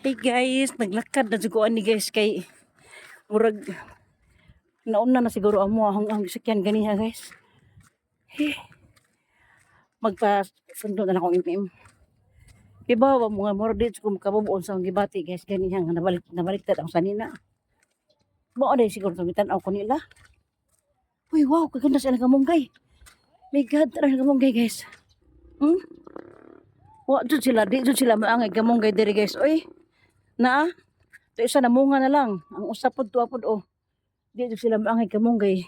Hey guys, naglakad na jud ko ani, guys, kay murag nauna na siguro amo ang sakyan ganiha, guys. Hey. Magpa sundo na lang akong MM. Iba ba mga murag di ko makabubuon sa akong gibati, guys, ganiha nga nabaliktad ang sanina. Mao day siguro itong gitan-aw ko nila. Uy, wow, kaganda sa kamunggay. My God, tara kamunggay, guys. Wa jud sila, di jud sila maangay kamunggay diri, guys. Uy. Naa. Ito isa namunga na lang. Ang usa pod tuwa pod oh. Di jud sila maangay kamunggay.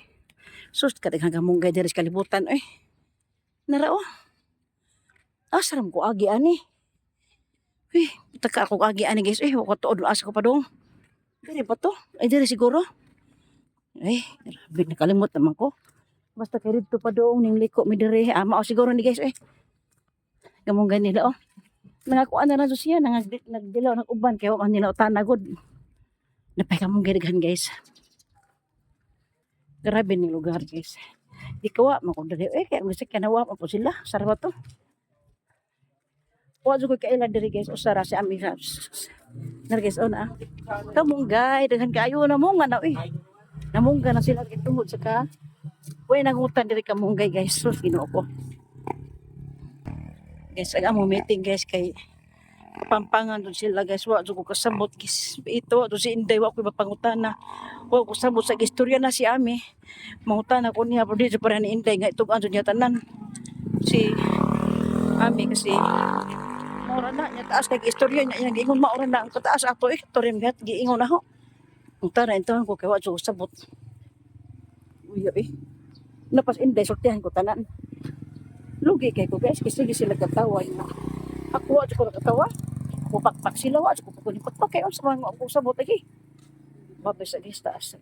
Sus, kadaghang kamunggay diri sa kalibutan oy. Nara oh. Ah, saram ko agi ani. Uy, taka ako agi ani, guys. Uy, wa ko tuod asa ko padung. Diri ba to? Ay, diri siguro. Ay, grabe, nakalimot naman ko. Basta kay dito pa doong ning liko mi diri. Ah, mao siguro ni, guys eh. Kamunggay nila oh. Nangakuan na lang siya, nagdilaw ng uban kay wa man nila utana gud. Napay kamunggay daghan, guys. Grabe ning lugar, guys. Di ka wa man ko diri eh kay ang sakyan na wa man po sila. Sara ba to? Wa jud ko kaila diri, guys. Usa ra si ami sa. Nar, guys, oh na. Kamunggay daghan kaayo namunga na eh. Namungga na sila kay tungod sa ka. Way nangutan diri kamunggay, guys. Sus, Ginoo ko. Guys, ang among meeting, guys, kay Pampangan doon sila, guys. Wa jud ko kasabot, guys. Ito wa si Inday, wa ko mapangutana. Wa ko sabot sa istorya na si Ami. Mangutana ko niya pero di jud para ni Inday nga itong niya tanan. Si Ami kasi maura na niya taas kay istorya niya iyang giingon maura na ang kataas ato eh. Turim gat giingon na ho. Ungtana intawn ko kay wa jud ko sabot. Uy eh. Napas Inday sultihan ko tanan. Lugi kay ko, guys, kasi sige sila katawa na. Ako wa jud ko nakatawa. Mupakpak sila, wa jud ko kunin pakpak kay unsa man ako sabot agi. Babay sa guys taas.